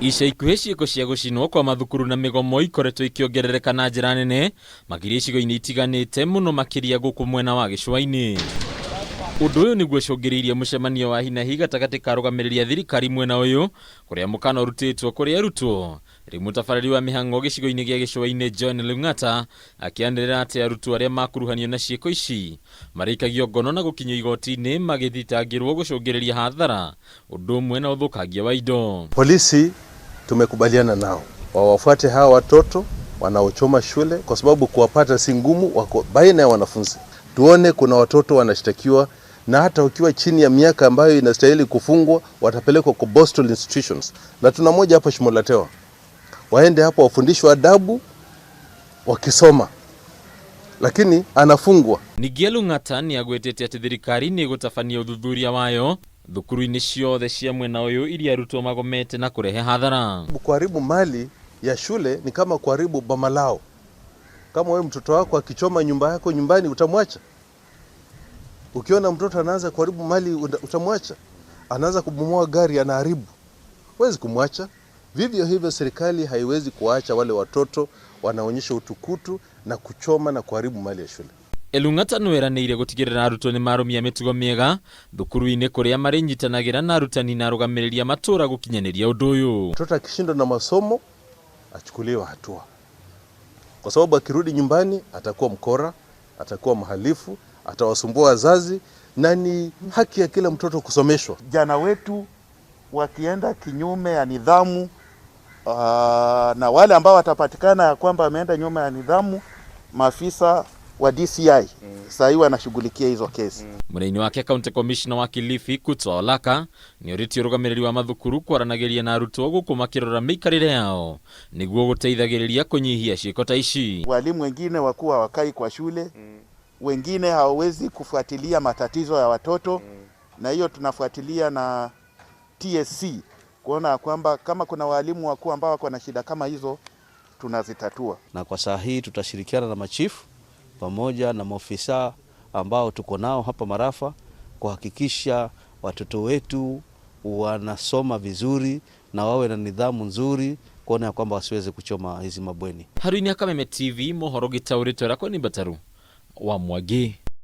Ica ikuhĩ ciĩko cia gũcinwo kwa mathukuru na mĩgomo ikoretwo ikĩongerereka na njĩra nene makĩria icigo-inĩ itiganĩte mũno makĩria gũkũ mwena wa gĩcũa-inĩ. Ũndũ ũyũ nĩguo ũcũngĩrĩirie mũcemanio wa hinahi gatagatĩ ka arũgamĩrĩri a thirikari mwena ũyũ kũrĩa mũkana ũrutĩtwo kũrĩ arutwo. Rĩu mũtabarĩri wa mĩhang'o gĩcigo-inĩ gĩa gĩcũa-inĩ John Lung'ata akĩanĩrĩra atĩ arutwo arĩa makuruhanio na ciĩko ici marĩikagio ngono na gũkinyio igoti-inĩ magĩthitangĩrwo gũcũngĩrĩria hathara ũndũ ũmwe na ũthũkangia wa indo. Polisi tumekubaliana nao wawafuate hawa watoto wanaochoma shule, kwa sababu kuwapata si ngumu, wako baina ya wanafunzi. Tuone kuna watoto wanashtakiwa, na hata ukiwa chini ya miaka ambayo inastahili kufungwa watapelekwa kwa Borstal institutions, na tuna moja hapa Shimo la Tewa, waende hapo wafundishwe adabu wakisoma, lakini anafungwa. Ningĩ Lung'ata nĩ agwetete atĩ thirikari nĩ ĩgũtabania ũthuthuria wayo thukuru-inĩ ciothe cia mwena ũyũ iria arutwo magomete na kũrehe hathara. Kuharibu mali ya shule ni kama kuharibu boma lao. Kama wewe mtoto wako akichoma nyumba yako nyumbani utamwacha? Ukiona mtoto anaanza kuharibu mali utamwacha? Anaanza kubomoa gari anaharibu, huwezi kumwacha. Vivyo hivyo serikali haiwezi kuacha wale watoto wanaonyesha utukutu na kuchoma na kuharibu mali ya shule. Elung'ata nĩweranĩire gũtigĩrĩra arutwo nĩ marũmia mĩtugo mĩega thukuru-inĩ kũrĩa marĩnyitanagĩra na arutani na arũgamĩrĩri a matũũra gũkinyanĩria ũndũ ũyũ. Mtoto akishindwa na masomo achukuliwe hatua, kwa sababu akirudi nyumbani atakuwa mkora, atakuwa mhalifu, atawasumbua wazazi, na ni haki ya kila mtoto kusomeshwa. Vijana wetu wakienda kinyume ya nidhamu, na wale ambao watapatikana ya kwamba wameenda nyuma ya nidhamu, maafisa wa DCI sasa hivi wanashughulikia hizo kesi. Mũrĩini wake County Commissioner wa Kilifi Kutswa Olaka nĩ orĩtie ũrũgamĩrĩri wa mathukuru kwaranagĩria na arutwo gũkũ makĩrora mĩikarĩre yao nĩguo gũteithagĩrĩria kũnyihia ciĩko ta ici. Walimu wengine wakuu hawakai kwa shule, wengine hawawezi kufuatilia matatizo ya watoto, na hiyo tunafuatilia na TSC kuona kwamba kama kuna walimu wakuu ambao wako na shida kama hizo tunazitatua. Na kwa saa hii tutashirikiana na machifu pamoja na maofisa ambao tuko nao hapa Marafa kuhakikisha watoto wetu wanasoma vizuri na wawe na nidhamu nzuri, kuona ya kwamba wasiweze kuchoma hizi mabweni. Haruini ya Kameme TV mohoro gĩtaũrĩtwo yakwa nĩ Mbataru wa Mwangi.